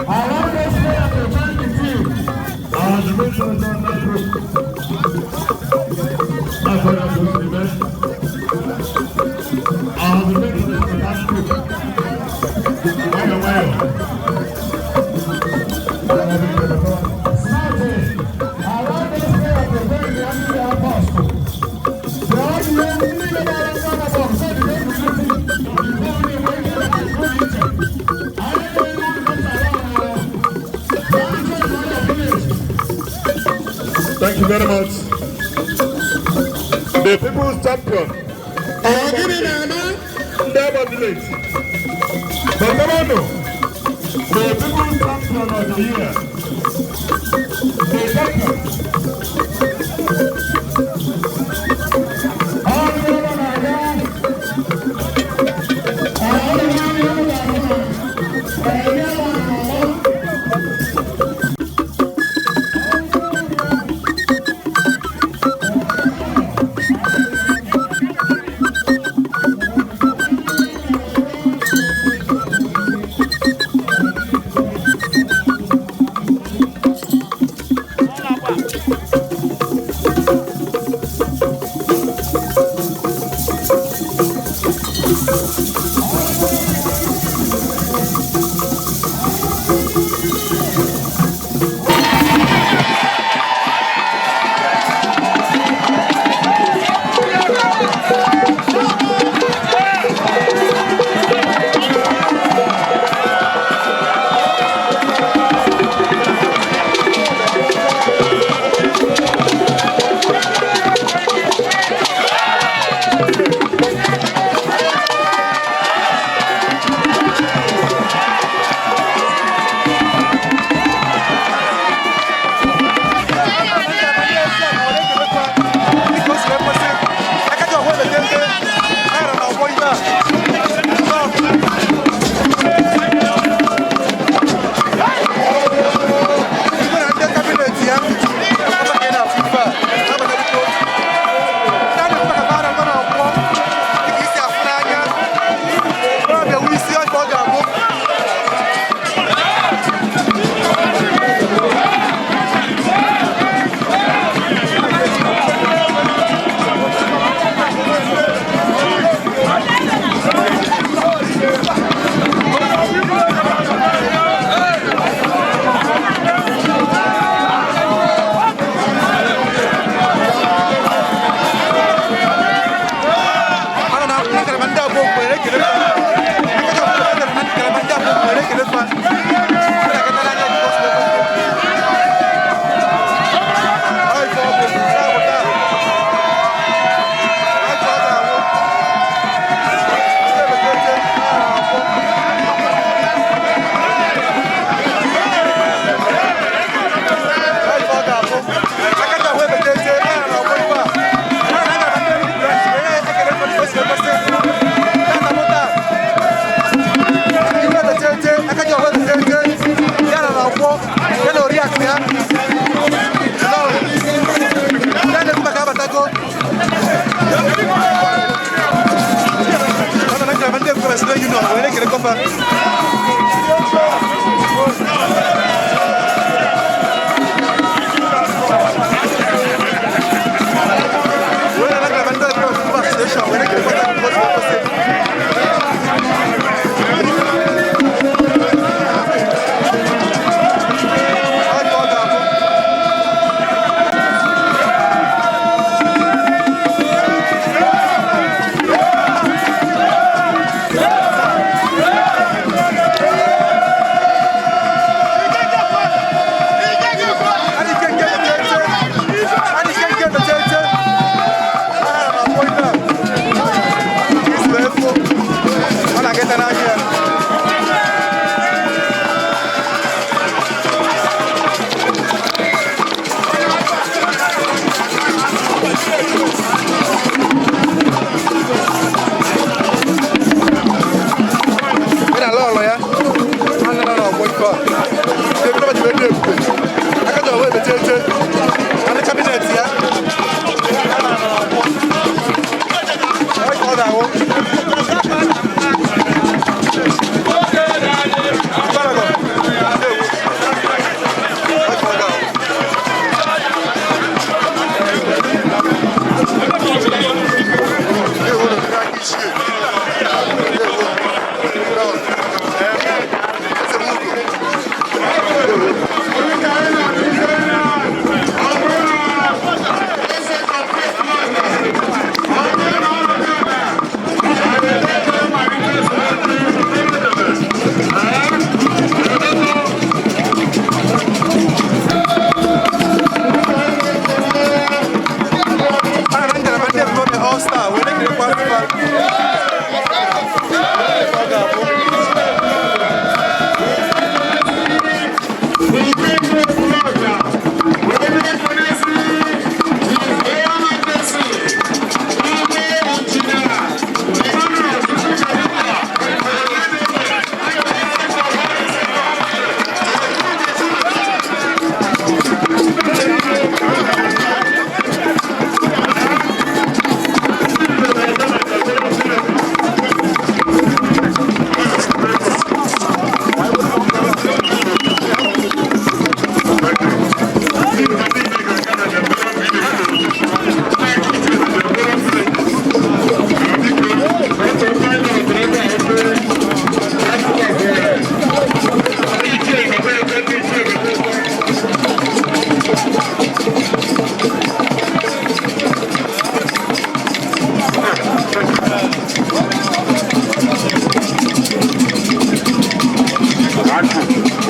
I want those players to join the team. Our dimension is on that group. That's what I'm doing, man. Our dimension is on that group. Wait a while. Smarty, I want those players to join the army apostle. The only ndị gbara mgbada bọọlụ sọ dị n'egwuregwu. Thank you very much. The people's champion. Ọ gịnị na-eme? Ndeba village. Bambamano. The people's champion of the year. The champion. Ọ dị ebe na-aga. Ọ dị ebe na-aga. Ọ dị ebe na-aga.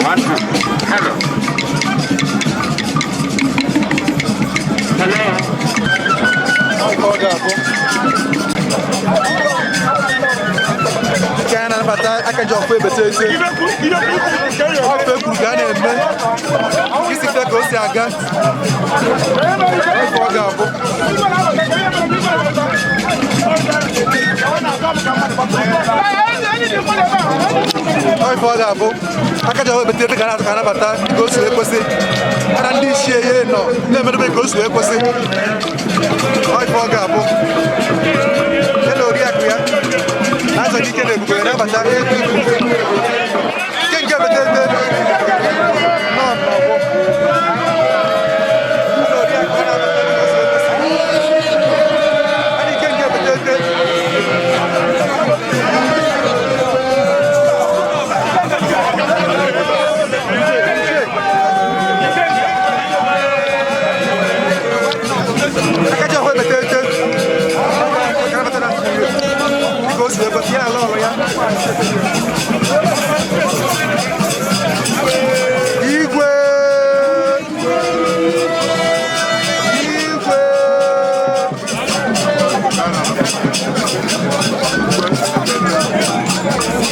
One, two. Hello. Hello. Ọ ga-abụ nke a na-anabata aka ji ọfọ ebete ete ọfọ ekwuru ka a na-eme isi fe ka o si aga. Ife ọ ga-abụ ife ọ ga-abụ aka ji ọfọ ebete ete ka a na-anabata ka o si wee kwesị ana ndị ichie ihe nọ na-emedobe ka o si wee kwesị. Ife ọ ga-abụ ya na oriakụ ya na-azọghị ike na ebube na-abata nke nke ebete ete nọ n'ọgbọ. Ndị oriakụ ya na-abata ka o si wee kwesị. Ya na ike nke ebete ete. Aka ji ọhụụ ebete ete ka na-abata na dịka o si wee kwesị ya ala ọrụ ya. Igwe, igwe.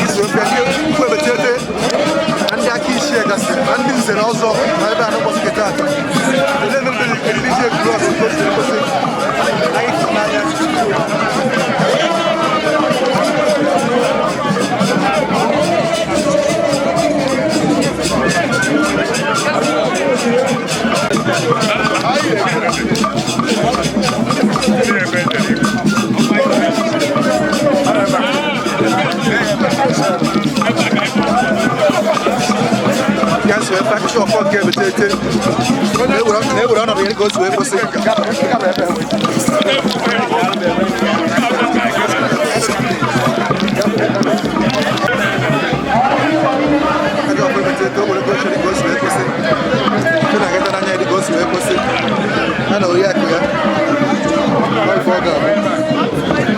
Izu ofe ndị ukwu ebetete na ndị aka ichie gasị na ndị nze na ọzọ na ebe a n'ụbọchị nke taata ele ndị eriri ji egwuru ọsọ ka o si ekwesị anyị tụrụ n'anya. Ka si wee pakịcha ọfọ nke ebetete na-ewere ọnọdụ ya ka o si wee kwesị. Aka ọfọ ebetete o nwere gochiri ka o si wee kwesị nke na-agata n'anya dị ka o si wee kwesị ya na oriakụ ya. Ọ ife ọ ga-abụ.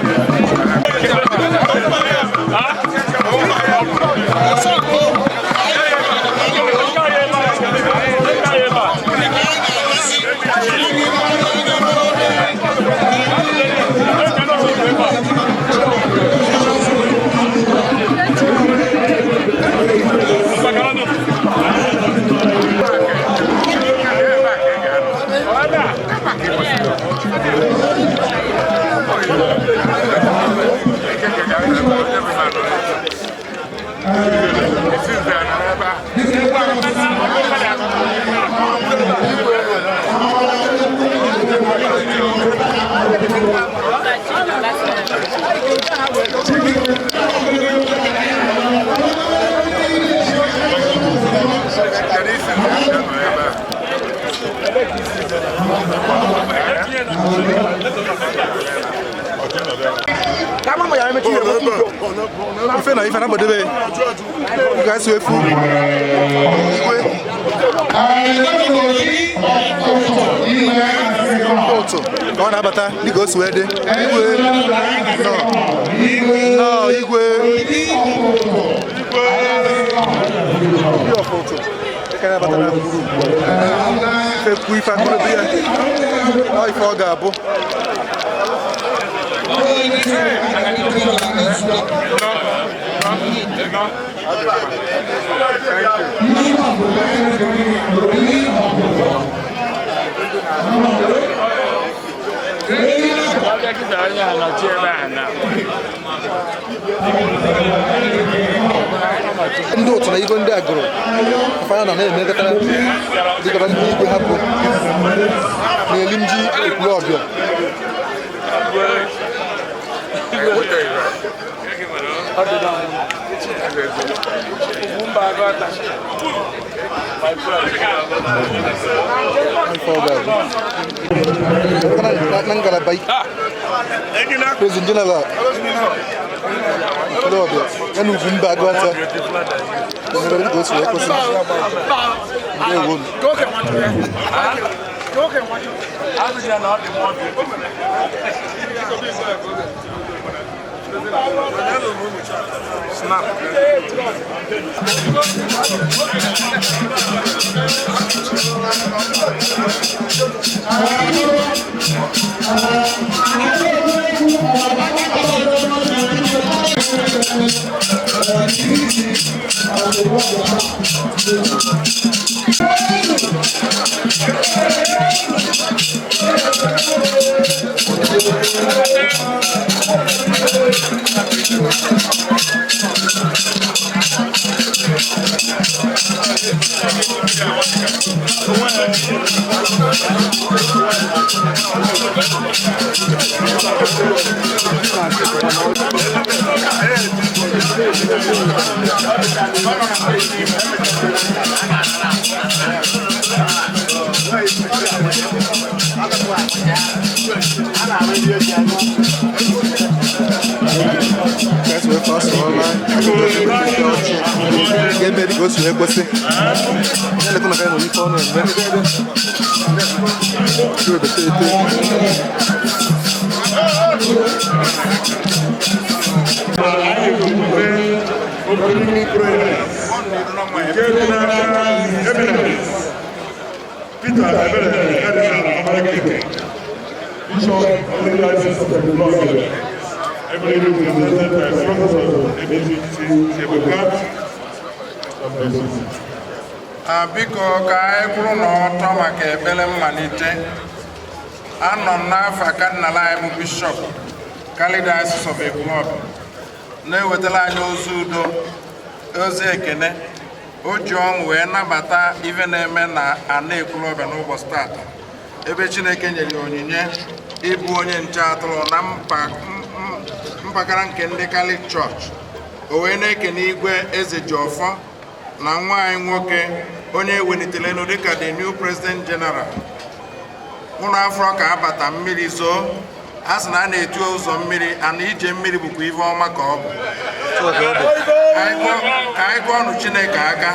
Ife na ife na gbadebe ga esi efu igwe otu ka ọ na-abata dịka o si wee dị. Igwe nọ nọ igwe ndị ọfọ otu ka na-abata na gburu ife kwu ife akụrụbi ya. Ọ ife ọ ga-abụ. Ndị otu na igwe ndị agụrụ afanya na na-emekọtara dịkọta ndị igwe hapụ na-eli m ji Ekwulọbịa. Ife ọ ga-abụ. Na ngalaba President General Ekwulọbịa ya na Ugwumba Agụata emebere dịka o si wee kwesị. Ndewo. Snap. Ka esi wee fasa ọla aka ọchị ga-eme dị ka o si wee kwesị. Onye na-ekwu maka ya nwere ife ọ na-eme. Ebe tete. Opening prayers. Nke dị n'aka His Eminence, Peter Ebere Cardinal Amalekeke, Bishop of the Diocese of Ekwulobia, ably represented by Professor Ebisi Ebuka of the city. A biko, ka anyị kwụrụ n'ọtọ maka ekpere mmalite. Anọ m n'afọ kadinal anyị bụ Bishọp Catholic Diocese of Ekwulobia na-ewetara anyị ozi udo, ozi ekene. O ji ọṅụ wee nabata ife na-eme na ana Ekwulobia n'ụbọchị tata, ebe Chineke nyere ya onyinye ịbụ onye nche atụrụ na mpaghara nke ndị Catholic Church. O wee na-ekene Igwe Eze Jiọfọ na nwa anyị nwoke onye ewelitere elu dịka the new president general. Ụlọ afọ ka abata mmiri zoo, a sị na a na-etu ụzọ mmiri ana ije mmiri bụkwa ife ọma ka ọ bụ. Ka anyị gụọ ọnụ Chineke aka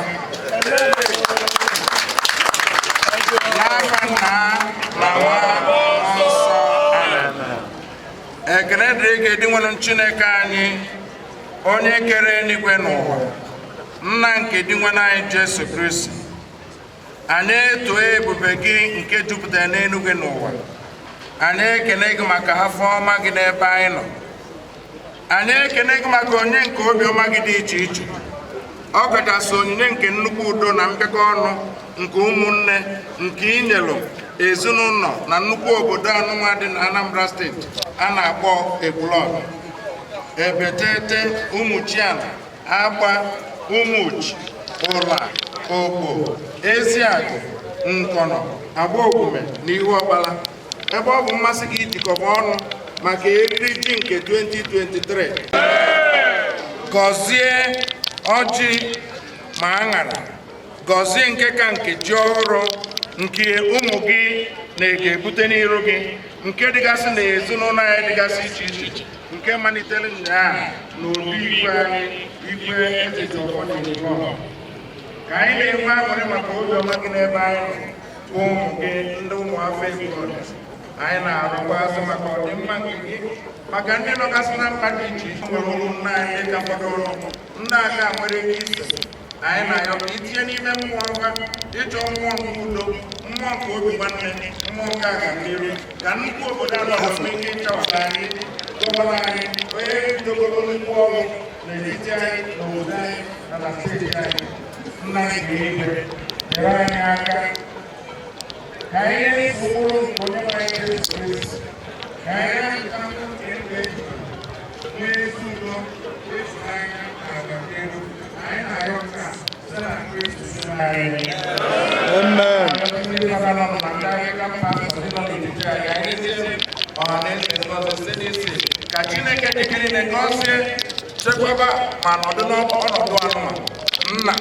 n'afa Nna na Nwa Mmụọ Nsọ. Amen. Ekele dịrị gị, Dinwenụ Chineke anyị, onye kere eluigwe n'ụwa, Nna nke Dinwenụ anyị Jesu Kristi. Anyị etoo ebube gị nke jupụtara n'eluigwe n'ụwa. Anyị ekene gị maka afọ ọma gị n'ebe anyị nọ. Anyị ekene gị maka onye nke obiọma gị dị iche iche, ọ kachasị onyinye nke nnukwu udo na mbịakọ ọnụ nke ụmụnne nke inyelu ezinụlọ na nnukwu obodo anụnwa dị na Anambra Steeti a na-akpọ Ekwulobia, Ebetete, Ụmụchiana, Agba, Ụmụchi, Ụla, Okpo, Eziakụ, Nkọnọ, Agbaokume na Ihu Ọkpala, ebe ọ bụ mmasị gị ijikọba ọnụ maka eriri ji nke 2023. Gọzie ọjị ma aṅara, gọzie nke ka nke ji ọhụrụ nke ụmụ gị na-ege ebute n'iru gị, nke dịgasị na ezinụlọ anyị dịgasị iche iche, nke malitere ụnyaahụ na obi igwe anyị, Igwe Eze Jiọfọ n'Ekwulobia. Ka anyị na-enwe aṅụrị maka obiọma gị n'ebe anyị nọ bụ ụmụ gị, ndị ụmụafọ Ekwulobia, anyị na-arụkwazị maka ọdịmma nke gị, maka ndị nọgasị na mkpa dị iche iche. Nwere ụmụnne anyị dị ka fọdụrụ ndị aka nwere ike iso anyị na-ayọ ka itinye n'ime mmụọ ha ịchọ mmụọ nke udo, mmụọ nke obi nwanne, mmụọ nke agamnihu, ka nnukwu obodo a nọ ike ịchọpụta anyị. Gọvanọ anyị, onye bidogoro nnukwu ọrụ n'etiti anyị, n'obodo anyị na na steeti anyị, Nna nke igwe, nyere anyị aka ka anyị na-eso ụkpụrụ nke Onye nwe anyị Jesu Kristi, ka anyị na-amịta mkpụrụ nke ndụ ebighị n'ezi udo, ịfụnanya na agamnihu. Anyị na-arịọ nke a site na Kristi Onyenwe anyị. Amen. Ndị nọ na ndị Anglican pastors ndị nọ n'etiti anyị, anyị na-ezi ọha na eze ndị ọzọ site n'isi ka Chineke dị niile gọzie, chekwaba ma nọdụ n'ọnọdụ anụma, Nna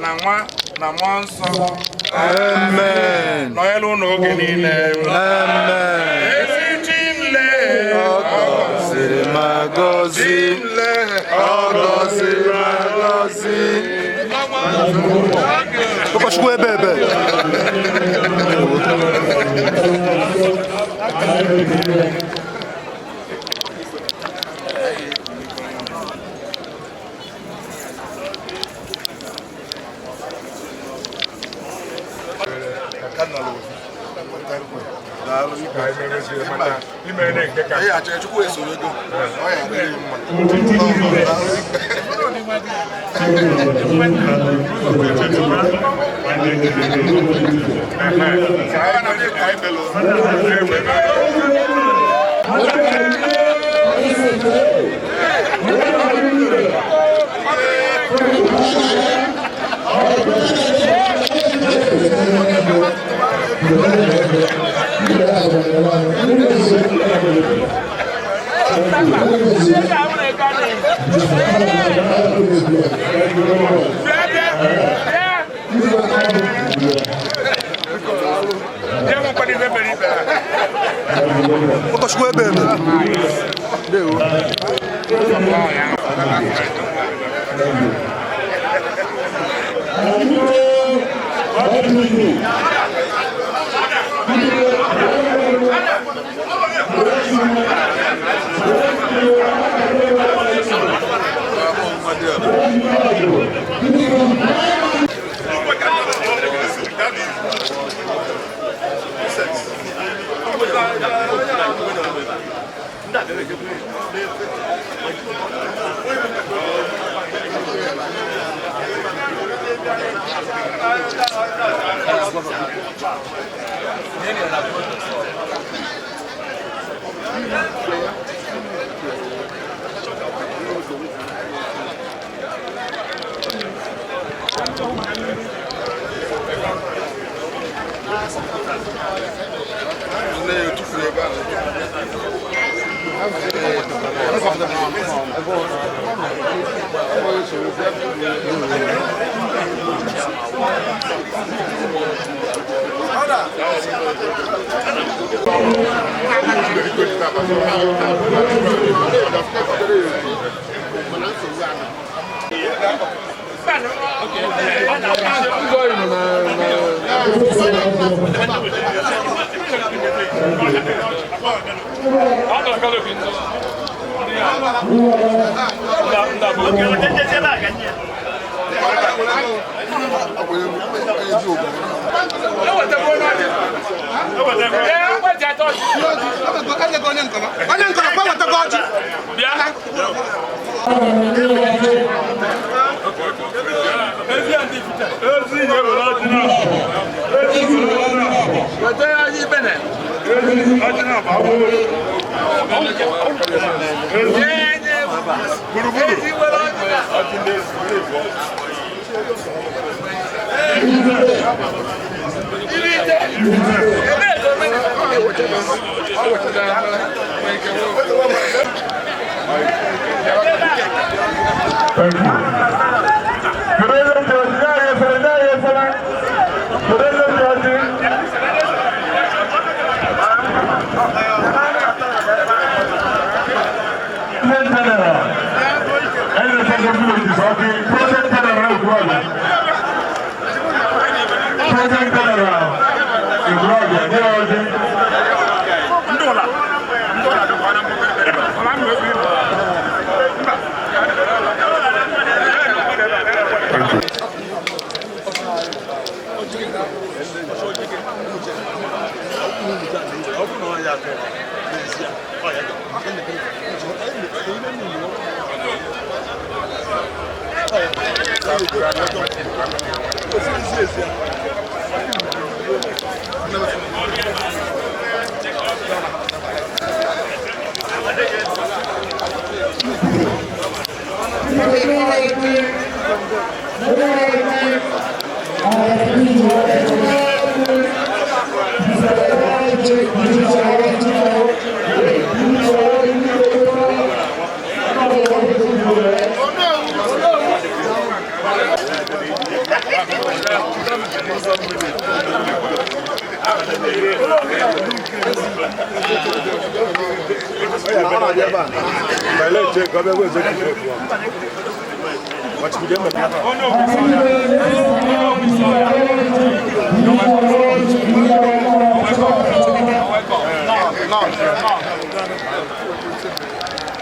na Nwa na Mmụọ Nsọ. Amen. Nọnyere ụnụ oge niile. Amen. Ezi Chimle. Ọ gọziri ma gọzi. Chimle. Ọ gọziri ma gọzi. Ụkọchukwu ebe ebe. Ihe achọrọ Chukwu esoro ego ọ ya adịghị mma. Thank ebe ebe. Ndewo.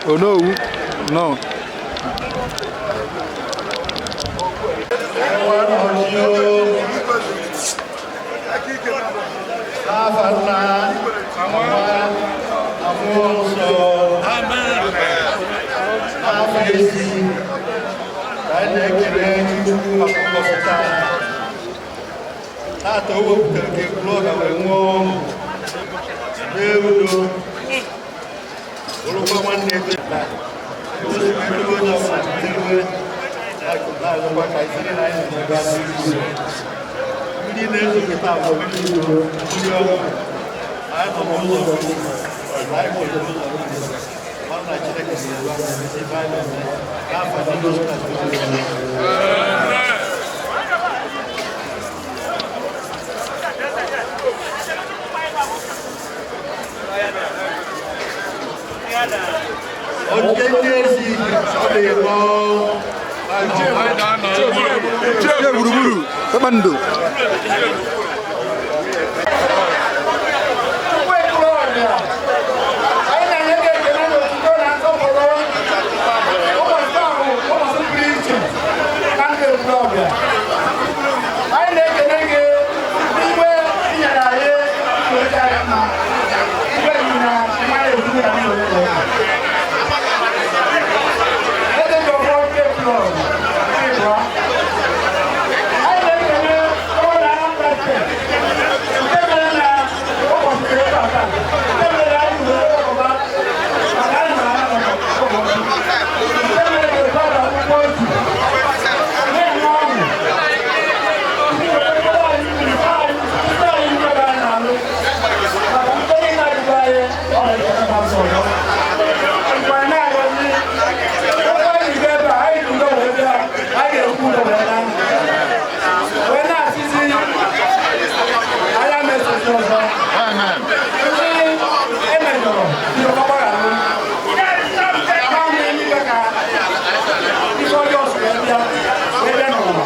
Onowu, no. Tata o wepụtara ka ekwuru ọga wee nwee ọṅụ n'eudo bụrụkwa nwanne gị ozugbo onye ọbụla jidere na-agụkwa ka isi na anyị na-ebe ndị na-ezokọta bụ ndị udo ndị ọṅụ anyị nọ n'ụzọ anyị kwere n'ụzọ ọ na Chineke na-ebe ebe anyị na-eme n'afọ Jizọs Kraịst. Nke ndị ezi ọ na-ebo. Ichie gburugburu kpakpando. Anyị na-enye gị ekele na otuto na nsọpụrụ. Ụbọchị taa bụ ụbọchị pụrụ iche na ndụ Ekwulọbịa. Anyị na-ekele gị n'igwe i nyere anyị weta anyị mma. Igwe dị na mmadụ ekwu na ndụ Ekwulọbịa. Eze ji ọfọ nke Ekwulọbịa, nke ịbụọ. Anyị na-ekele gọvanọ Anambra Steeti nke mere na ụbọchị dị ebe a taa. Nke mere na anyị were ọgụba maka anyị mara na ụbọchị. Nke mere na ebe a akwụkwọ otu na-enye ọṅụ. Ndị were anyị mmiri anyị ndị anyị mmiri anyị na-alụ maka ndị niile adịghị anyị ọ na-ekele ha ọzọ ọzọ. Mgbe anyị na-agọzi ebe anyị ji ebe a, anyị ji udo wee bịa, anyị ga-ekwu udo wee laa. Wee na-asịzi anya mesozi ọzọ. Ndị emejọrọ ndị ọgbaghara naanị eluigwe ka ife ọjọọ si wee bịa n'ụwa.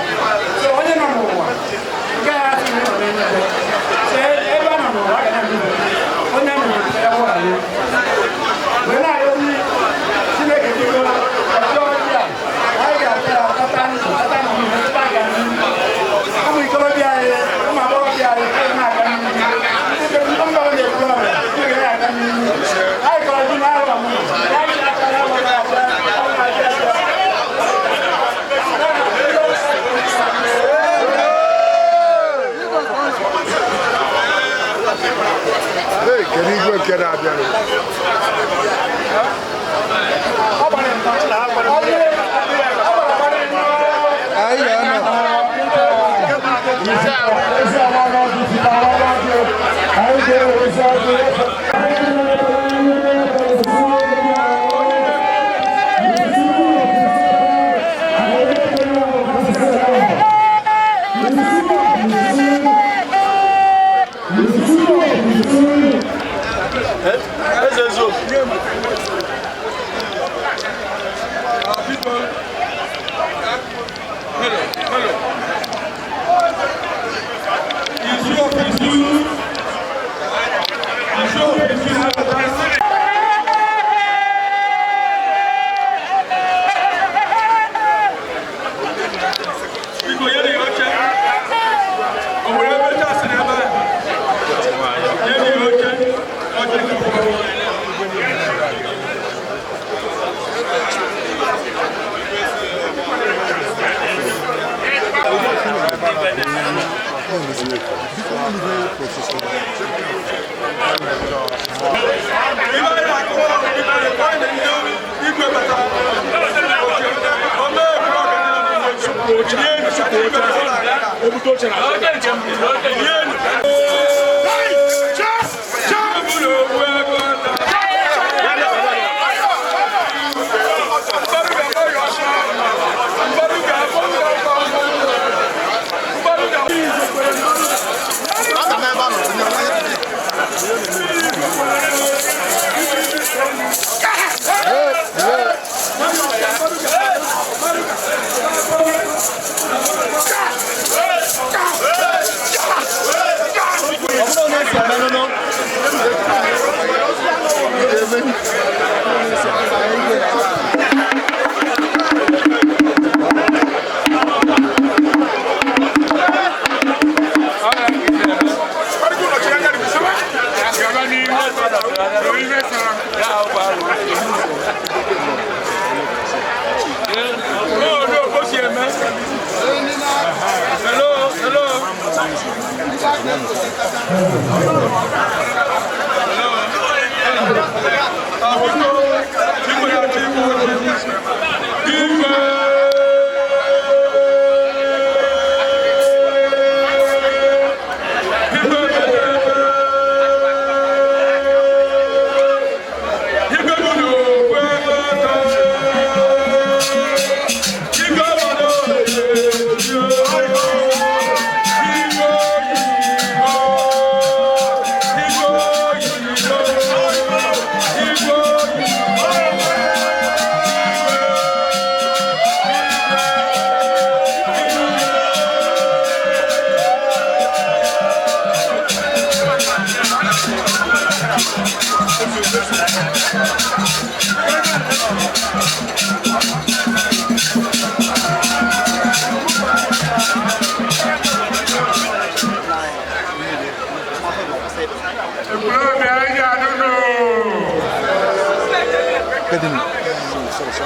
So onye nọ n'ụwa nke ya asị na ọ nọ n'eluigwe. So ebe a nọ n'ụwa a ga na-eme onye nọ n'ụwa ya gbaghara. Wee na-arịọzi Chineke biko ọjọọ ndị a anyị ga-ata ya tata ndụ tata ndụ tata aga n'ihu. Ụmụ ikorobịa anyị, ụmụ agbọghọbịa anyị, anyị na-aga n'ihu. Ndị mba ọ na-ekwu ọrịa, ndị ga na-aga n'ihu. Anyị kọrọ ji n'arọ m, anyị na-akara ahụ na-abịa, ọ na-abịa abịa. Hey, kedu igwe nke na-abịanụ? Ọ gbara ọ gbara gbara Anyị ga-anọ.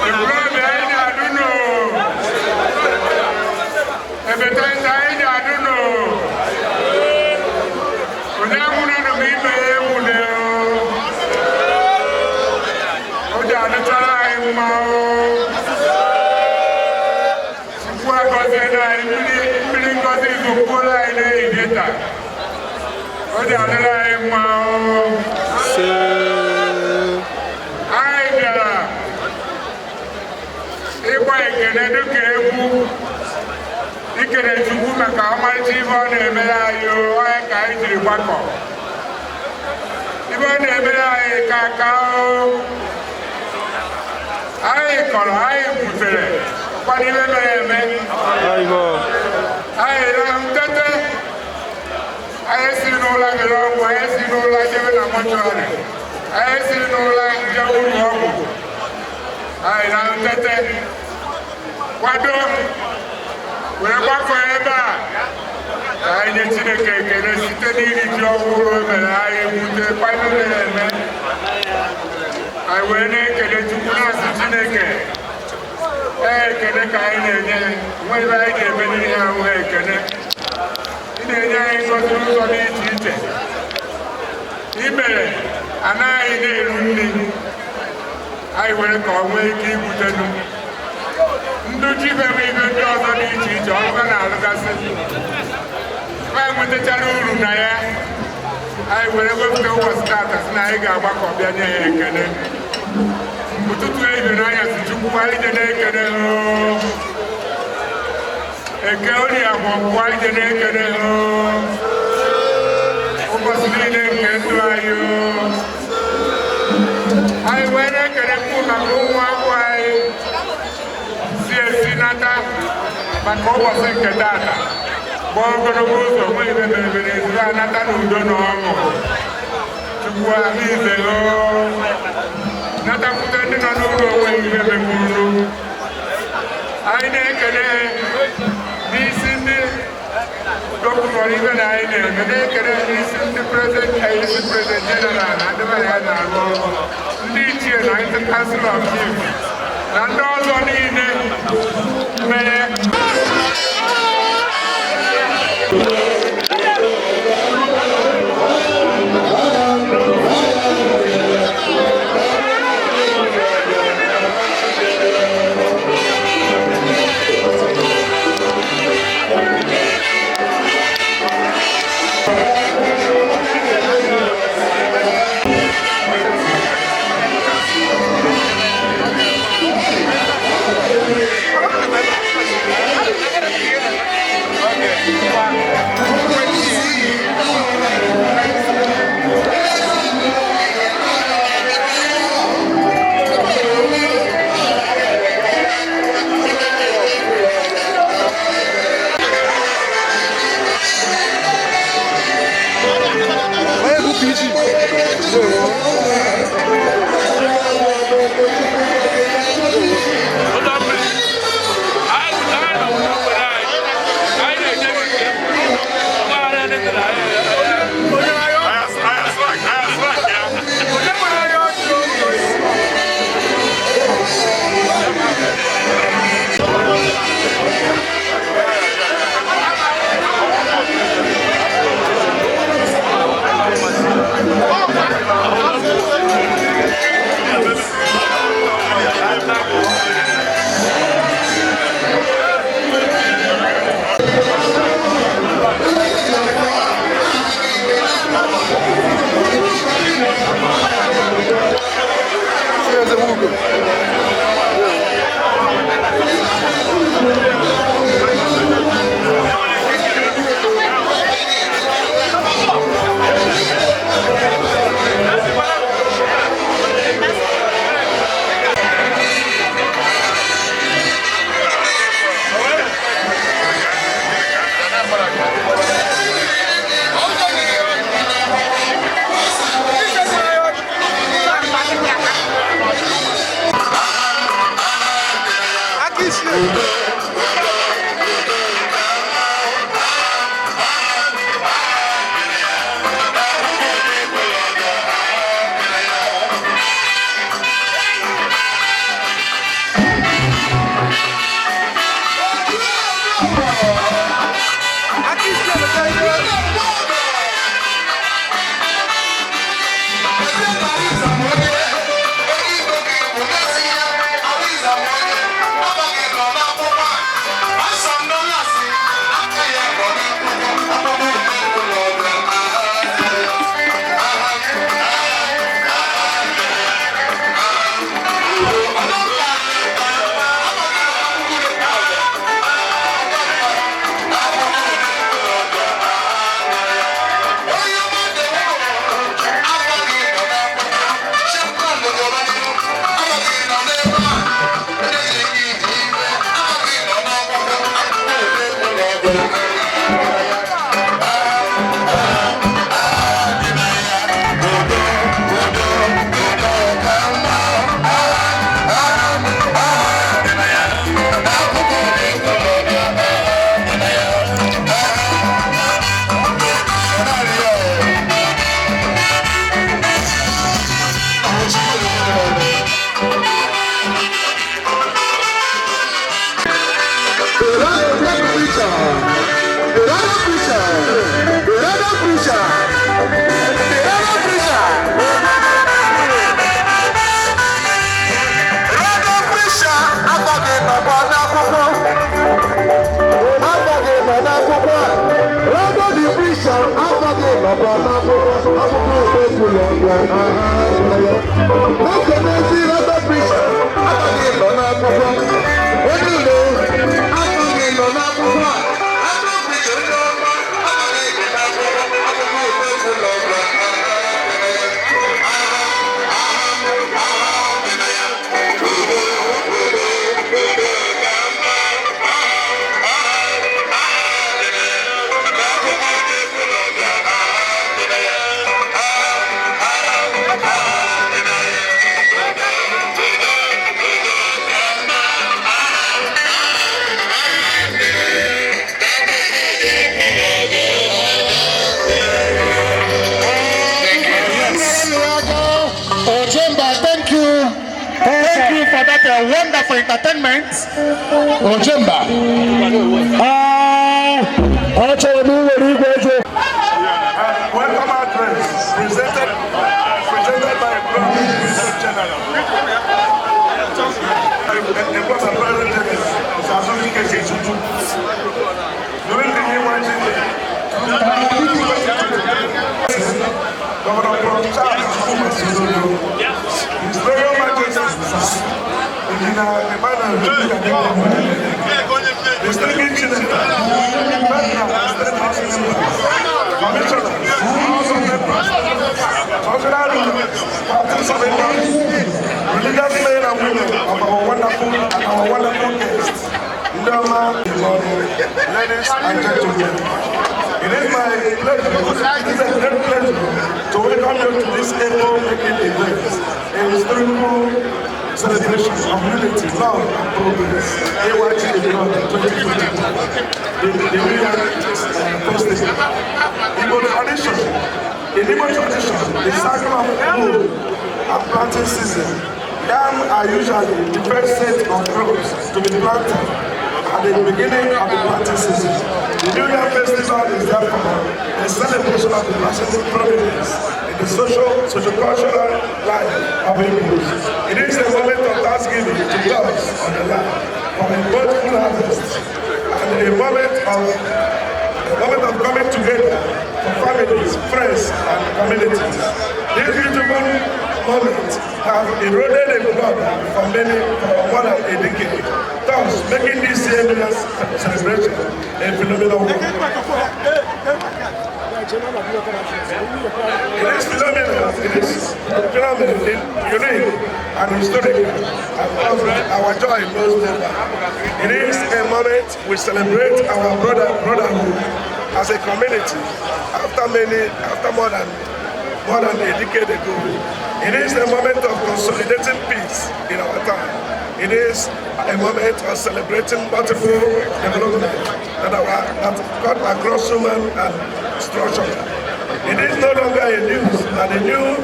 Ekwulọbịa anyị na-adụ nụ. Ebetenta anyị na-adụ nụ. Onye nwụrụ nụ ma ibe ya enwule o. O ji adịchara anyị mma o. Chukwu agọzie na anyị mmiri ngọzi izokwuola anyị n'ehihie taa. O ji adịrị anyị mma o. Anyị bịara ịgba ekele dịka egwu ikele Chukwu maka ọmarịcha ibe ọ na-emere anyị o, onye ka anyị jiri gbakọ. Ibe ọ na-emere anyị ka aka o. Anyị kọrọ, anyị butere, kwado ibe mere eme. Anyị rahụ tete, anyị si n'ụlọ mere ọgwụ, anyị si n'ụlọ jebe na mọchụarị, anyị si n'ụlọ jebe ụlọ ọgwụ. Anyị rahụ tete, kwado, wee gbakọ ebe a ka anyị nye Chineke ekele site n'iri ji ọhụrụ o mere anyị bute kwado mere eme. Anyị wee na-ekele Chukwu na-asị Chineke ee ekele ka anyị na-enye nwa ebe anyị ga-eme n'ihe ahụ ha ekele. Ị na-enye anyị ngọzi n'ụzọ dị iche iche. I mere anaghị na-eru nri anyị were ka ọ nwee ike ibutenu ndụ jibe m ibe ndị ọzọ dị iche iche ọrụ ha na-alụgasị ma nwetachara uru na ya. Anyị were wepụta ụbọchị taata sị na anyị ga-agbakọ bịa nye ya ekele ụtụtụ ehihie na anyasị. Chukwu anyị je na-ekele hoo eke orie agwọ nkwụ anyị je na-ekele hoo ụbọchị niile nke ndụ anyị oo. Anyị wee na-ekele mkpu maka ụmụ akwụkwọ anyị si esi nata maka ụbọchị nke taata gbaa ogologo ụzọ nwee ibe mere mere ezigbo anata n'udo na ọṅụ. Chukwu ahụ ize hoo natakwute ndị nọ n'ụlọ onwe ihe mekwuru. Anyị na-ekele n'isi ndị dọkụtọrọ ibe na anyị na-eme na-ekele n'isi ndị president isi president general na ndị ya na-arụ ọrụ ndị ichie na ndị council of chiefs na ndị ọzọ niile mere. Onye bụ PG? Ndewo. Bishop, afa gị nọkwa n'akwụkwọ akwụkwọ Ekwulobia aha ya. Na-ekenezi Lọta Bishop, afa gị nọ n'akwụkwọ. Onye ule, afa gị nọ n'akwụkwọ a. Aka Bishop ndị ọma, afa gị dị n'akwụkwọ akwụkwọ Ekwulobia aha ya. Aha, aha, aha dị na ya. Udo, udo, udo ka mma. Aha, aha, aha dị na ya. N'akwụkwọ Ekwulobia aha dị na ya. Aha, aha, aha dị na ya. Udo, udo, udo ka mma. Aha, aha, aha dị na ya. N'akwụkwọ Ekwulobia aha dị na ya. Ojemba, thank you. Thank you for that wonderful entertainment. Ojemba. Achọrọ m iwere igwe ego. Welcome address presented by President General. The President General, Sazuli Kese Tutu. During the AYG, Governor Prof. Charles Chukwuma Soludo, His Royal Majesty, Engineer Emmanuel Distinguished Senator, Federal and State House members, Commissioners, House of Members, Cultural leaders, participants, religious men and women of our wonderful guests, Ndị ọma, ladies and gentlemen. It is my pleasure, it is a great pleasure to welcome you to this epoch-making event, a historical celebration of unity, love, and progress. AYG 2022, the New Yam Festival. Igbo tradition, in Igbo tradition, the cycle of food and planting season, yam are usually the first set of crops to be planted at the beginning of the planting season. The New Yam Festival is therefore a celebration of the blessed providence in the social, socio-cultural life of Igbos. It is a moment of thanksgiving to God on the land for a bountiful harvest and a moment of coming together for families, friends, and communities. This beautiful moment have eroded the blood for more than a decade, thus making this year's celebration a phenomenal one. It is phenomenal, unique, and historic, and thus our joy knows no bound. It is a moment we celebrate our brotherhood as a community after more than a decade ago. It is a moment of consolidating peace in our town. It is a moment of celebrating multiple development that cut across human and structural. It is no longer a news that the name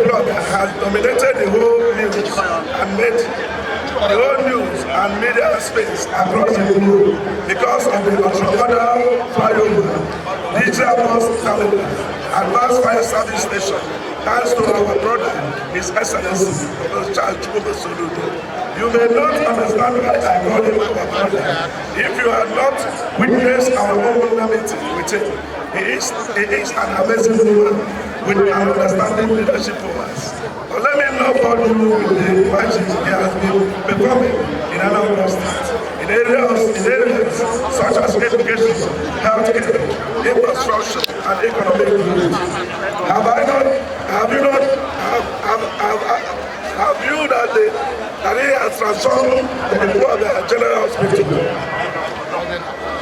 blog has dominated the whole news and media space across the globe because of the ultramodern flyover, digital bus terminal, advanced fire service station, thanks to our brother, His Excellency, Professor Charles Chukwuma Soludo. You may not understand why I call him our brother if you had not witnessed our own meeting with him. He is an amazing woman with an understanding leadership for us. But let me not bore you with the magic he has been performing in Anambra State, in areas such as education, healthcare, infrastructure, and economic growth. Have I not, have you not, have you that he has transformed the Ekwulobia General Hospital,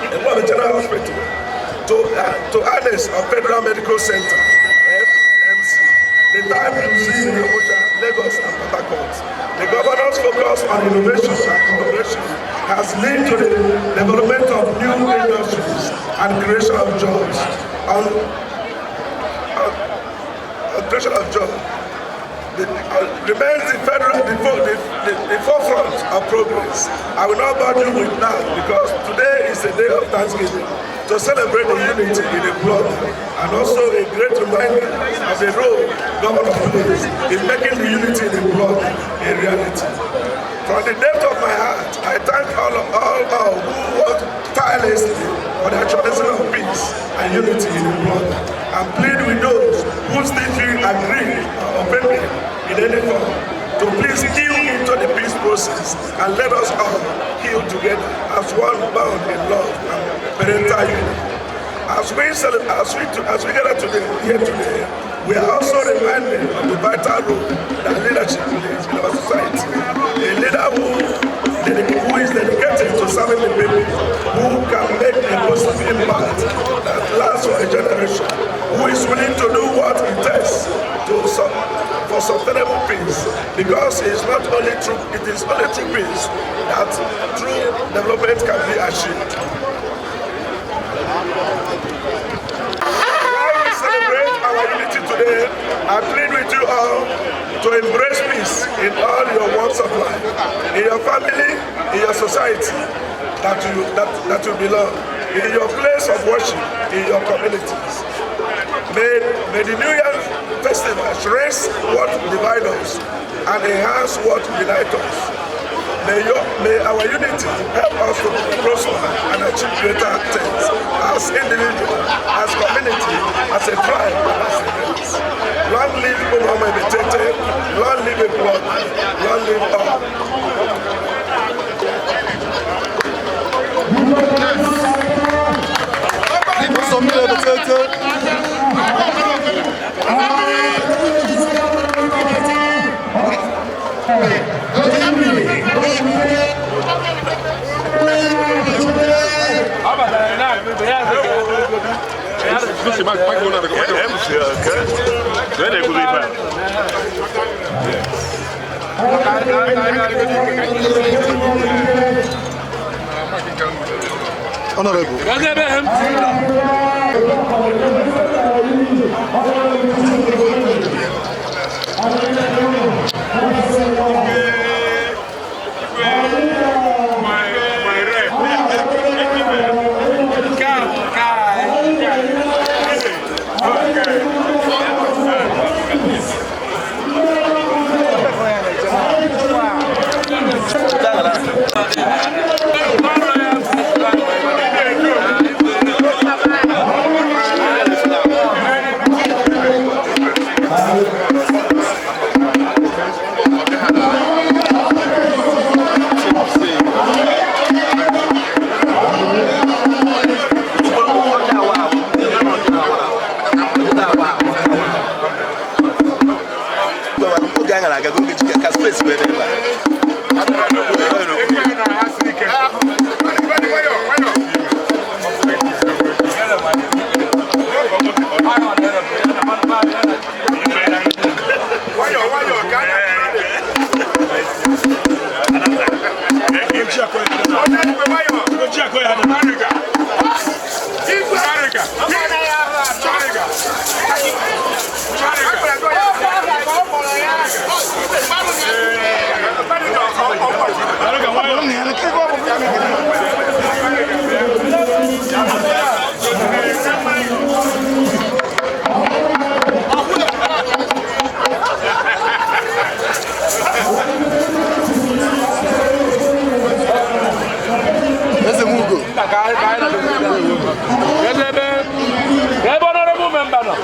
Ekwulobia General Hospital, to Annex of Federal Medical Center, FMC, the type you see in Abuja, Lagos, and Port Harcourt. The governor's focus on innovation and collaboration has led to the development of new industries and creation of jobs. On creation of jobs. Remains the federal the forefront of progress. I will not bother you with that because today is a day of thanksgiving to celebrate the unity in the blood and also a great reminder of the role governor plays in making the unity in the blood a reality. From the depth of my heart, I thank all who work tirelessly for the actualization of peace and unity in the blood and plead with those who still feel aggrieved or offended in any form to please heal into the peace process and let us all heal together as one bound in love and parental unity. As we celebrate, as we gather today, here today, we are also reminded of the vital role that leadership plays in our society. A leader who is dedicated to serving the people, who can make a positive impact that lasts for a generation, who is willing to do what it takes for sustainable peace, because it is not only through it is only through peace that true development can be achieved. While we celebrate our unity today, I plead with you all to embrace peace in all your walks of life, in your family, in your society that you belong, in your place of worship, in your communities. May the New Year festival erase what divides us and enhance what unites us. May our unity help us to prosper and achieve greater things as individuals, as community, as a tribe, and as a race. Long live Umuoma Ebetete, long live Ekwulobia, long live all. Ụsọ mmiri Ebetete. Honorable. Oge a gara aga, oge ka space wee dị ebe a. Nwayọọ nwayọọ ka a na-akpọ. Onye igwe, nwayọọ. Arịga. Igwe arịga. Arịga. Arịga. Eze Nwugo. Ebe honorable member nọ.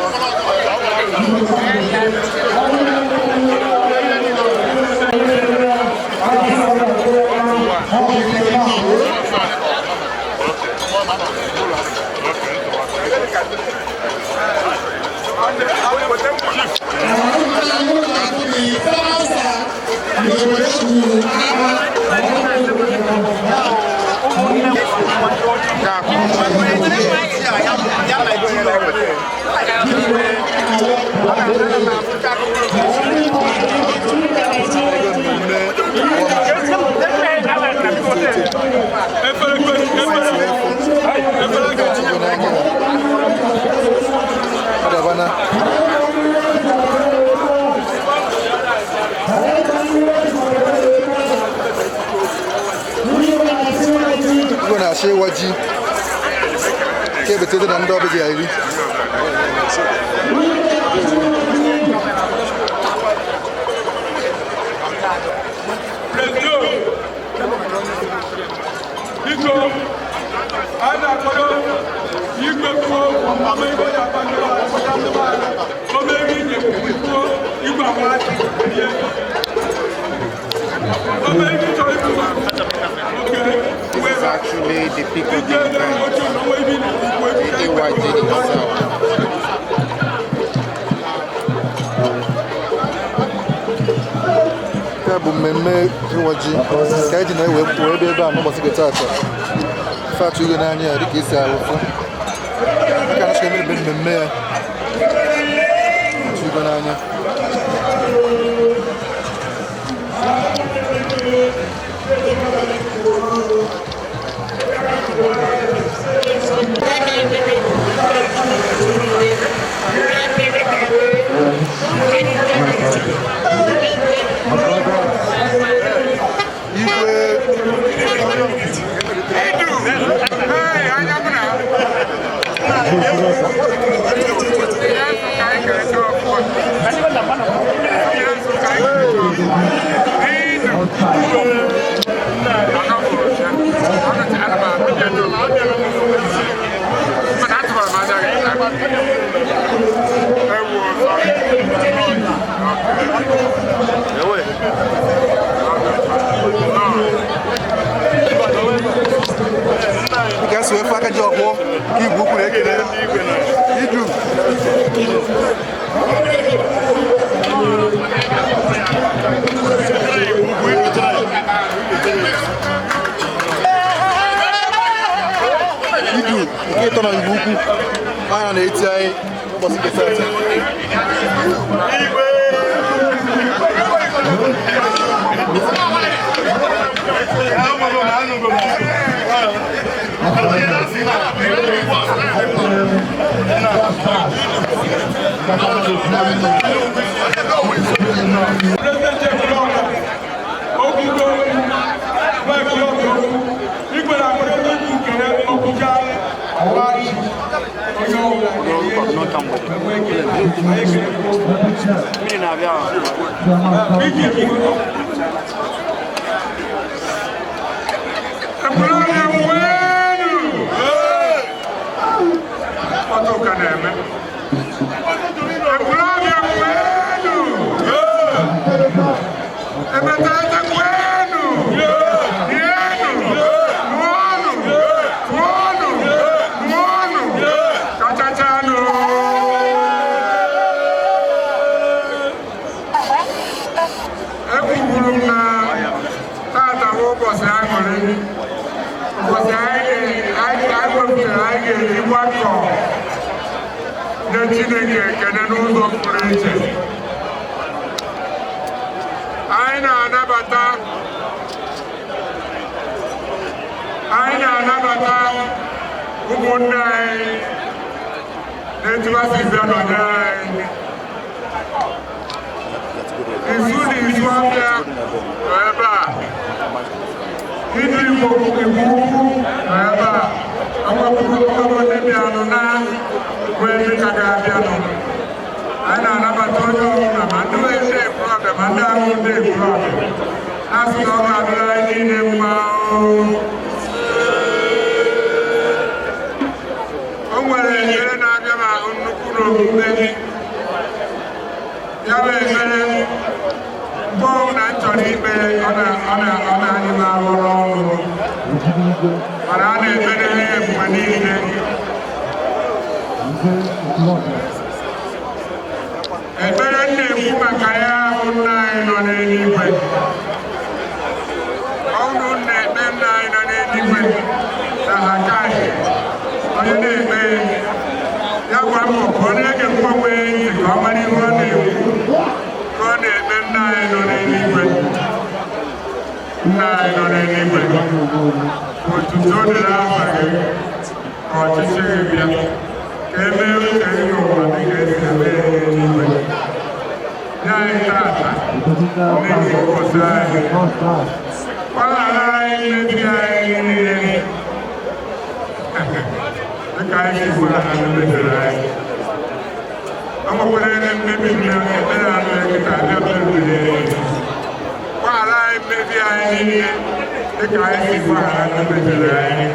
Ọ dabana. Igwe na-achọ ịwa ji ka Ebetete na ndị ọbịa ga-eri. Let's go. Biko, a na-akwado igwe kwuo okwu. This is actually the peak of the event, the AYG itself. Nke a bụ mmemme ịwa ji ka anyị ji na-ewe wee bịa ebe a n'ụbọchị nke taata. Ife atụ ihe n'anya ya dịka esi arụfụ dịka na eme mmemme ya atụ igwe n'anya. Igwe. Dịka esi wee fụ aka ji ọkpọ ka igwe ukwu na-ekele idu. Idu nke ịtọ na igwe ukwu anya na-eti anyị n'ụbọchị nke taata. Ekwukwuru m na tata bụ ụbọchị aṅụrị, ụbọchị anyị wepụtara anyị ga-eji gbakọ nye Chineke ekele n'ụzọ pụrụ iche. Anyị na-anabata anyị na-anabata ụmụnne anyị na-etubasị bịa nọnyere anyị. Izu na izu abịa nọ ebe a. Idu Igbo Igbo ukwu nọ ebe a. Ọgbapụrụ ọgbọ ndị bịanụ na wee ndị ka ga-abịanụ. Anyị na-anabata onye ọbụla, ma ndị ndị ekwulọbịa ma ndị ahụ ndị ekwulọbịa. A sị na ọ ga-adịrị anyị niile mma oo. O nwere ekpere na-abịa m ahụ nnukwu n'omume ya bụ ekpere mgbe ọbụla m chọrọ ikpe ọ na-adị m arụ n'ọnụ, mana a na-ekpere ya mgbe niile. Ekpere m na-ekwu maka ya bụ nna anyị nọ n'eluigwe. Ọnụ na-ekpe nna anyị nọ n'eluigwe na Hakai, onye na-ekpe ya gwa mbọ ka ọ na-ege mgbanwe ntị ka ọ mara ihe ọ na-ekwu, ka ọ na-ekpe nna anyị nọ n'eluigwe. Nna anyị nọ n'eluigwe, otuto dịrị aha gị, ka ọchịchị gị bịa, ka e mee uche gị n'ụwa dịka esi eme ya n'eluigwe. Nye anyị tata n'ihi ụbọchị anyị, gbaghara anyị mmebi anyị niile dịka anyị si gbaghara ndị mebiri anyị. O nwekwara ihe mmebi ekpere anụ ya kịta abịa mebiri gbaghara anyị mmebi anyị niile dịka anyị si gbaghara ndị mebiri anyị.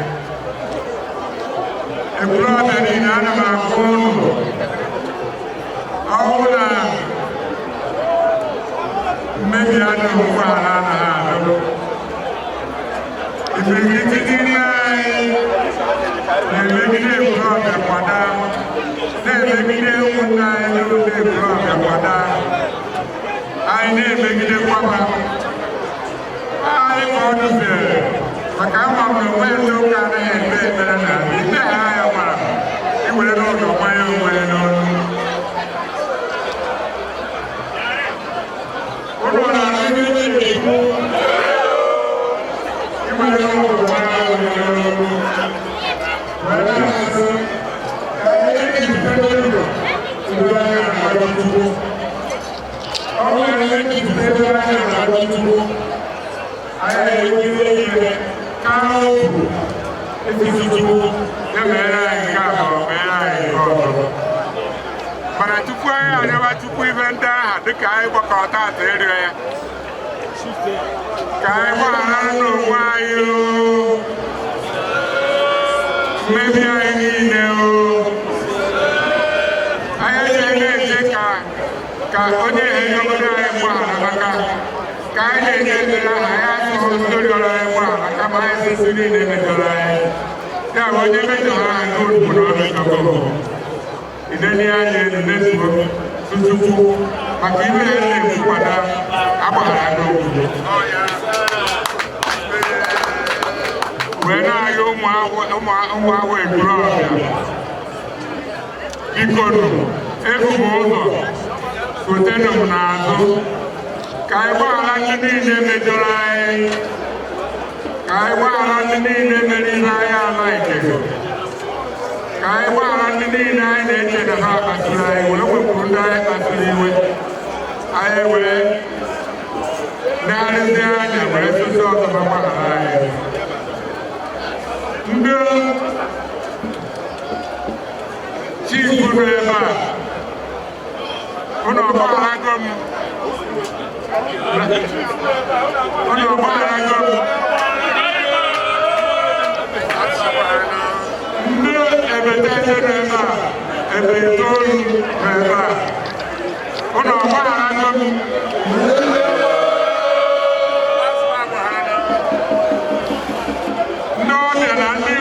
Ekwulọbịa niile, ana m akpọ na-emegide ụmụnne anyị n'ụlọ Ekwulọbịa kwada anyị na-emegide kwaba anyị ka ọ dufere, maka ama m na onwe ndị ụka anaghị ekpe ekpere na ikpe ha ya gwara iwere n'ụlọ gbanye onwe ya n'ọnụ. Ụlọ na-asị gị na-ekwu iwere n'ụlọ gbanye onwe ya n'ọnụ, wee na-asị ka anyị ejide n'ụlọ ugbo anyị na-arịọ Chukwu. Ọ bụrụ na anyị ejide ebe anyị na-arịọ Chukwu, anyị na-enwe ihe ka obu etiti Chukwu ya mere anyị nke a ma ọ mere anyị nke ọzọ. Mana tupu anyị arịọba Chukwu ibe ndị aha dịka anyị gbakọrọ taata ịrịọ ya, ka anyị gbaghara n'onwe anyị oo, mmebi anyị niile oo. Anyị ejighị na-eche ka onye enyegoro anyị mgbaghara, maka ka anyị na-enye ekpere ahụ, anyị asụghị ndị rịọrọ anyị mgbaghara, kama anyị sị ndị niile mejọrọ anyị. Ya bụ, onye mejọrọ anyị n'otu na ọ mejọgo, ideni anya elu netuo tutupu maka ibe ya na-ekwukwada agbaghara n'okwu, wee na-ayọ ụmụ ahụ Ekwulọbịa, biko nụ, ebu m ụzọ sotenụ m n'azụ ka anyị gbaghara ndị niile mejọrọ anyị, ka anyị gbaghara ndị niile mere ihe anyị alaike, ka anyị gbaghara ndị niile anyị na-eche na ha kpasuru anyị, wee wepụrụ ndị anyị kpasuru iwe anyị, wee negharịzie anya wee sụsụ ọzọ ma gbaghara anyị. Ndị chifu nọ ebe a, ụnụ ọgbagharago m, ụnụ ọgbagharago m. Ndị ebetete nọ ebe a, ebe itoolu nọ ebe a, ụnụ ọgbagharago m. Ndị ọbịa na ndị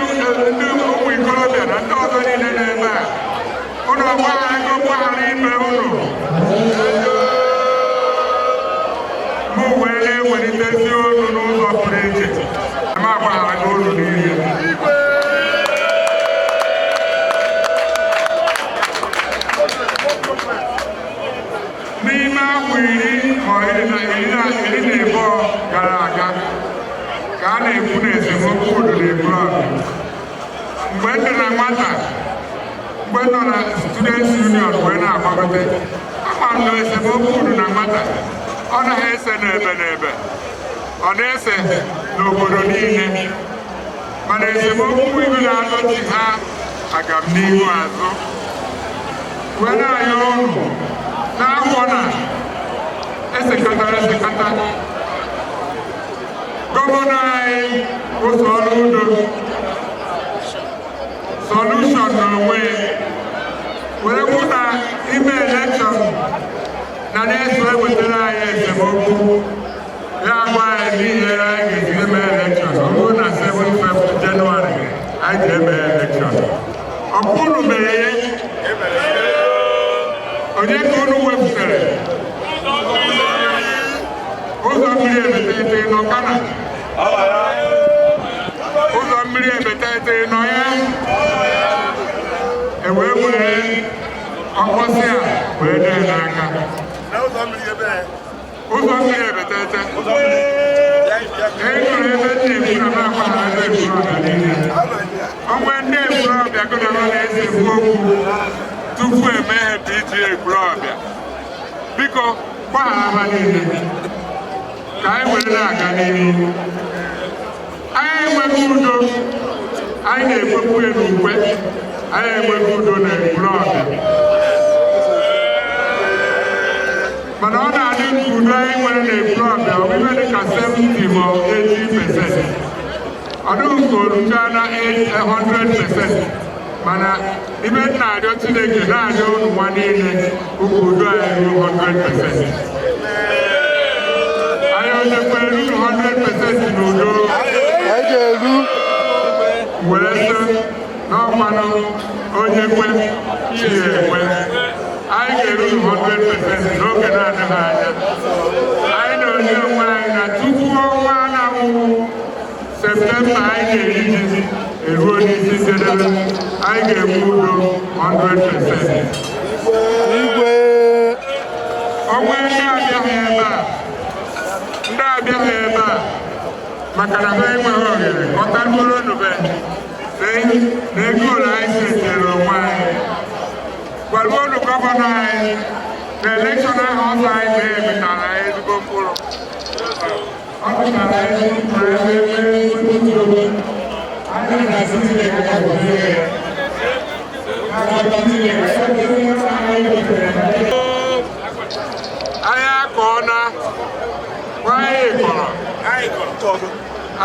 ụmụ ikorobịa na ndị ọzọ niile nọ ebe a, ụnụ ọgbagharago mgbaghara ime ụnụ. Mụ wee na-ewelitezi olu n'ụzọ pụrụ iche, ma agbagharago unu niile. N'ime afọ 12 gara aga ka a na-ekwu na esemokwu dị n'Ekwulọbịa. Mgbe m dị na nwata, mgbe m nọ na Students Union wee na-agbagote, ama m na esemokwu dị na nwata ọ naghị ese n'ebe n'ebe, ọ na-ese n'obodo niile. Mana esemokwu ibe na-azọchi ha agamnihu azụ, wee na-ayọ ụnụ n'afọ na esekatara esekata. Gọvanọ anyị bụ Soludo solution n'onwe were kwụ na ime election na na-eso ewetara anyị esemokwu, ya gwa anyị n'ihe anyị ga-esi eme election. Ọ bụrụ na 7 Jenụwarị anyị ji eme election, ọ bụrụ mere ya, onye ka unu wepụtara ụzọ mmiri ebetete nọ kana ụzọ mmiri ebetete nọ ya, ewee were ọkpọsị a wee dee n'aka ụzọ mmiri ebetete. E nụrụ ebe ndị Ekwulọbịa na-agbara ndị Ekwulọbịa niile onwe ndị Ekwulọbịa gụnara na-esekwu okwu tupu emeghe PG Ekwulọbịa, biko gbaghara ha niile ka anyị were na-aga n'ihu. Anyị enweghị udo, anyị na-ekwekwu n'ukwe, anyị enweghị udo na Ekwulọbịa, mana ọ na-adị ka udo anyị nwere na Ekwulọbịa ọ bụ ihe dị ka 70 ma 80%, ọ dịghị ka orucha na 100%. Mana ibe m na-arịọ Chineke, na-arịọ unu nwa niile, ụka udo anyị ruo 100%. Anyị onye kwere ruru 100% n'udo were sị n'ọkwanụ onye kwe chi ya ekwe. ga-ezu 100% n'oge na-adịghị anya. Anyị na-onye onwe anyị na tupu ọnwa na-awụwụ Septemba anyị ga-eri ji eruo n'isi njedebe, anyị ga-enwe udo 100%. Igwe. Ọnwa ndị abịaghị ebe a, ndị abịaghị ebe a maka na ha enweghị ohere kọtaruoro nube na ego ụlọ anyị setere onwe anyị. Gwaruonu gọvanọ anyị na election ahụ ọzọ anyị mee metara anyị ezigbo mkpụrụ. Ọ pụtara ezigbo mkpụrụ ebe ebe ezigbo udo. Anyị na-asị Chineke ka gọzie ya. Anyị akọọna, anyị kọrọ,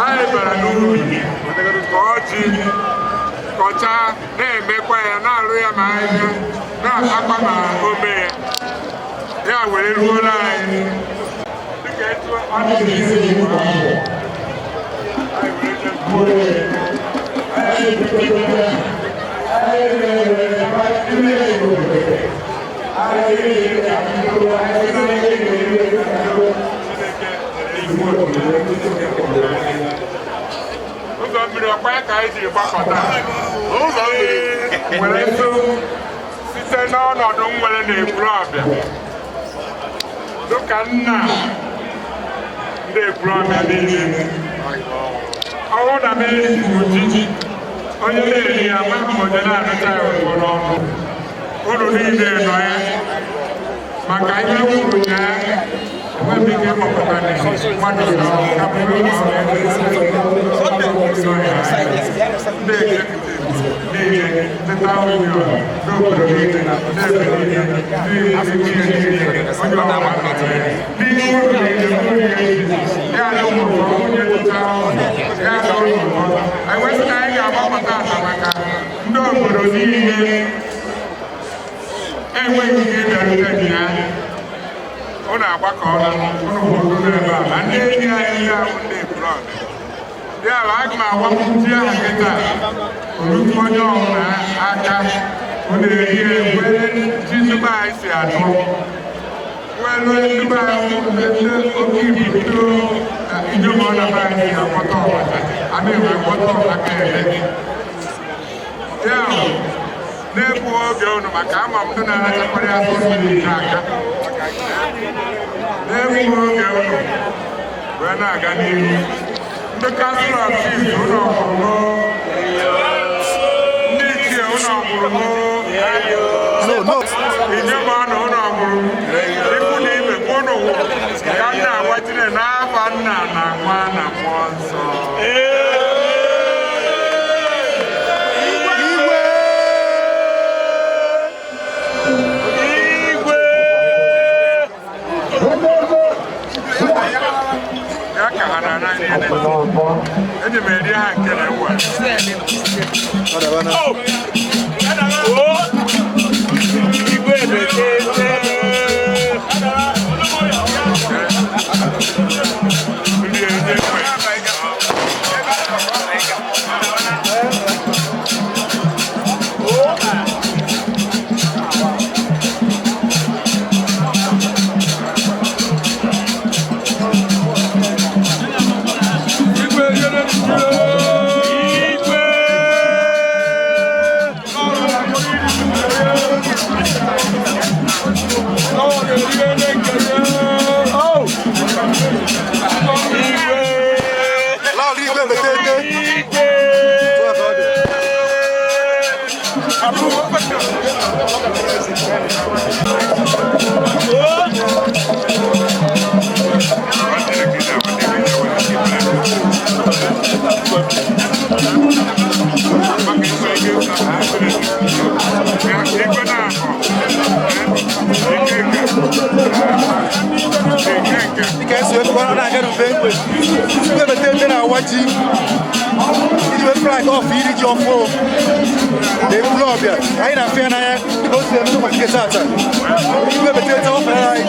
anyị bara n'ubi kọọ ji, kọchaa, na-emekwa ya, na-arụ ya ma ahịhịa, na-akpakwa ma ome ya, ya were ruola anyị dịka etu ọ dị n'isi Igbo ahụ. Anyị were jekwuo ya. Anyị ụzọ mmiri ọkwa ya ka anyị jiri gbakọta ụzọ mmiri were so site n'ọnọdụ nwere na Ekwulọbịa dịka nna ndị Ekwulọbịa niile. Ọnwụ na m erighị ji, onye na-eri ya ma onye na-anụcha ya ụfọ n'ọnụ. Unu niile nọ ya maka ihe kwuru ya, enweghị m ike ịkpọpụta mmadụ ka bụrụ ndị executive niile, ndị town union, ndị obodo niile, ndị ebe niile, ndị ichie niile, onye ọbụla nọ ya. N'ihu ụlọ niile, nwunye ya na ụmụ nwunye tụcha ya na ụmụ anyị wesị na anyị ga-agbapụta ata maka ndị obodo niile enweghị ike ịbịarute ya. Ụnụ agbakọọla, ụnụ hụrụ n'ebe a ma ndị enyi anyị ndị ahụ ndị Ekwulọbịa. Ya bụ, aga m awapụ ji ahụ kịta orutu onye ọbụla aka, unu erie were ji ndị be anyị si atụ, were ndị be anyị ndị oke ibu ndị inyom ọna be anyị si akwọta ọbata, adịghị akwọta aka eme ya bụ na-egbu oge unu, maka ama m ndị na-anachakwara ya asụ mmiri aka na-egbu oge unu wee na-aga n'ihu. Ndị Council of Chiefs, ụlọ ọmụrụ, ndị ichie, ụlọ ọmụrụ, inyom ọnụ, ụlọ ọmụrụ, ikwu na ibe kwuo n'ụwa ka m na-agwachire n'afa Nna na Nwa na Mmụọ Nsọ. Igwe. Igwe ya ka ha na-ana niile eji m eri ha nke na ewu a. Ọ daba na. Igwe bekee. Ndị enye ekwe. Igwe. Lọọlụ igwe betete. Tụọ ka ọ dị. Igwe na-akọ ike nke Dịka esi wee kọrọ na-aga n'ube, igwe betete na-awa ji iji wee flag off iri ji ọfụ na Ekwulọbịa. Anyị na-afụ ya n'anya dịka o si eme n'ụbọchị nke taata. Igwe betete ọ fere anyị.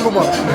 you, ma.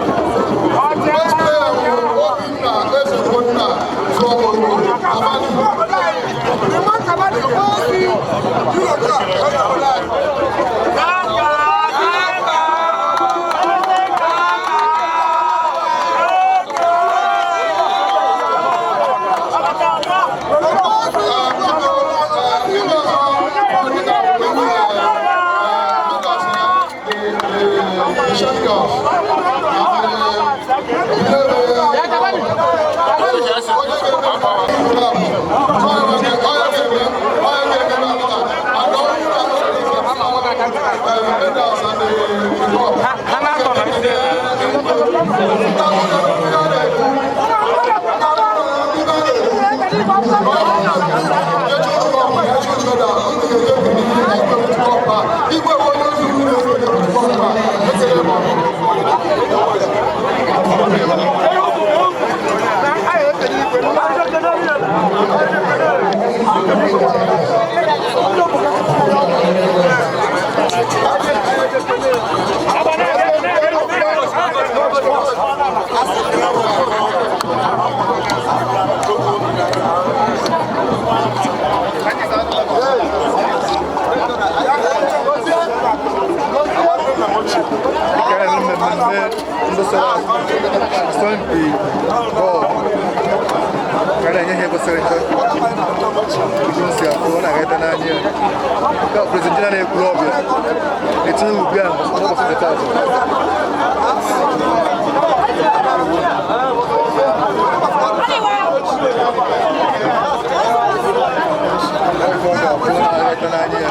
First player bụ Obinna Ezekwonna Zuobodo Amadi. Dịka a na-eme mmemme ndị soro asọmpi bọọlụ ka a na-enye ha kwesịrị ha iji si afụ ọ na-agata n'anya ya. Nke a prezident na-ekwuru ọbịa etinye ugbu a n'ụbọchị nke taata. Afọ ọ ga-afụ ọ na-agata n'anya ya.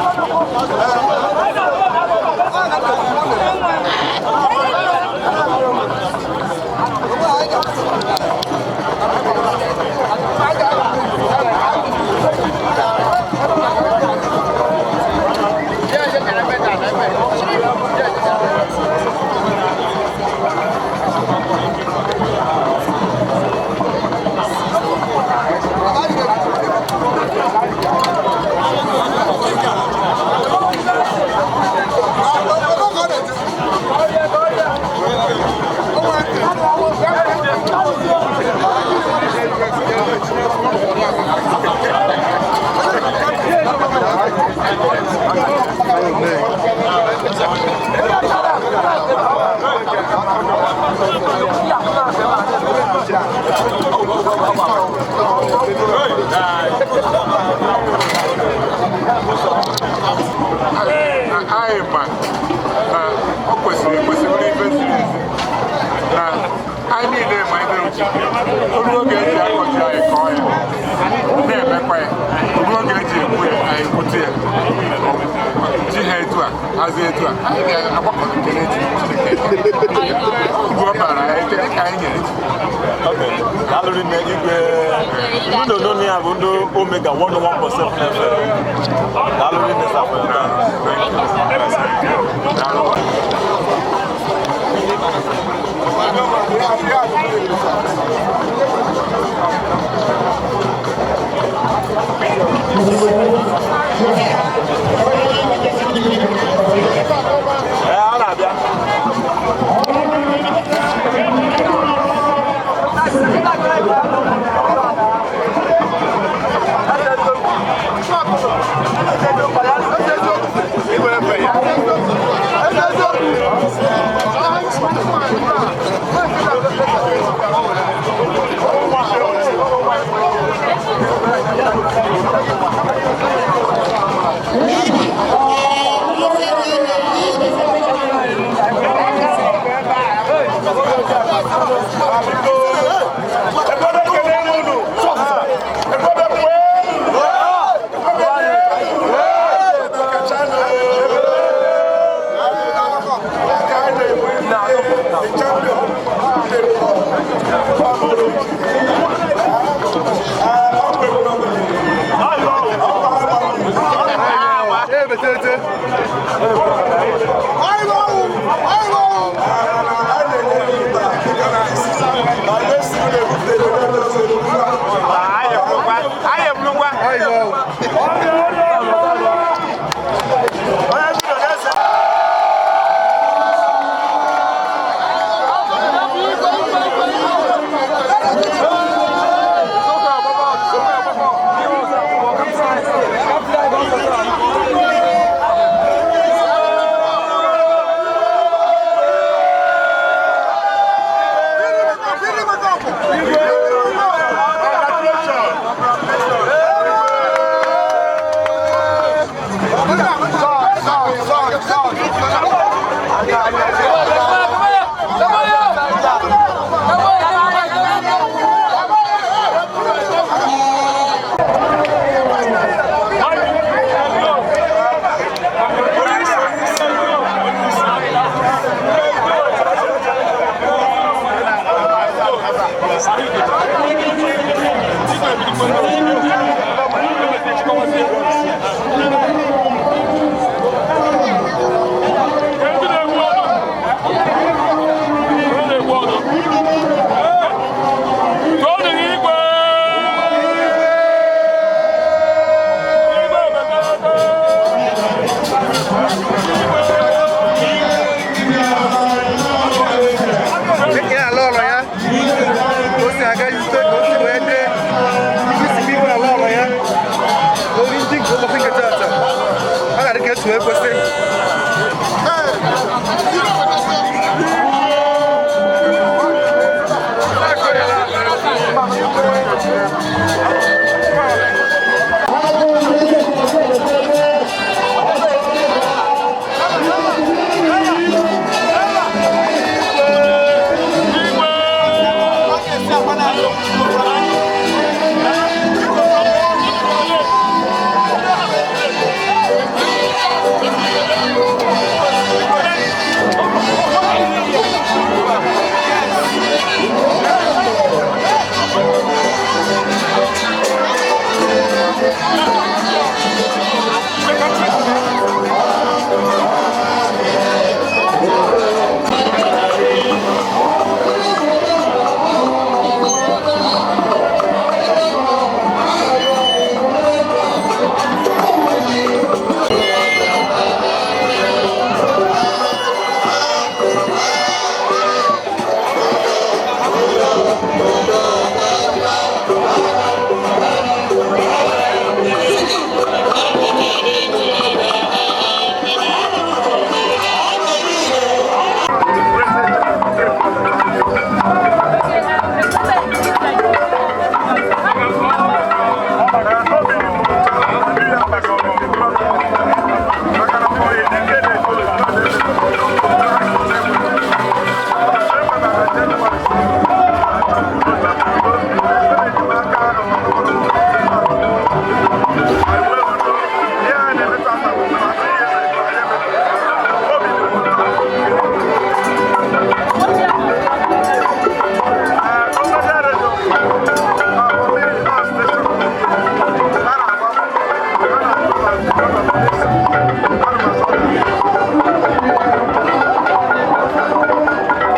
Anyị ma na ọ kwesịrị ekwesị bụrụ ife ziri ezi na anyị niile ma ife uche oru oge eji akọchi anyị kọọ ya na-emekwa ya oru oge eji ekwu ya anyị ekwute ya ji ha etu a hazie etu a anyị ga-agbakọ kele Chineke uru ọ bara anyị ekele ka anyị nyere. Daalụ rinne igwe ndị onyonyo ya bụ ndị Omega 101.7 FM. Daalụ rinne sir for your time. Ee, ọ na-abịa. Thank you. wee kwesị.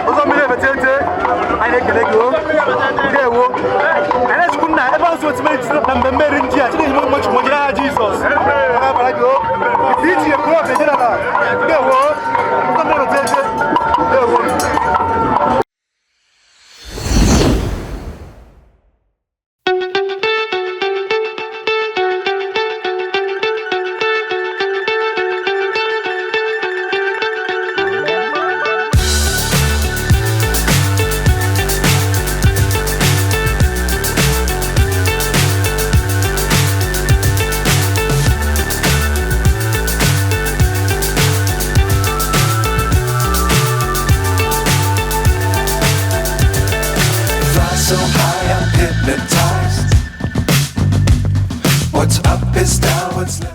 Ụzọ mmiri ebetete, anyị na-ekele gị o. Ndewo. Anyị na-echukwu nna ebe ahụ si otu mmeri na mmemme eri ji a Chineke mgbe mgbe mgbe aha Jizọs. Ọ ga-abara gị o. Iji ekwuru ọbịa jeneral. Ndewo. Ụzọ mmiri ebetete. Ndewo. Fly so high, I'm hypnotized. What's up is down, what's left.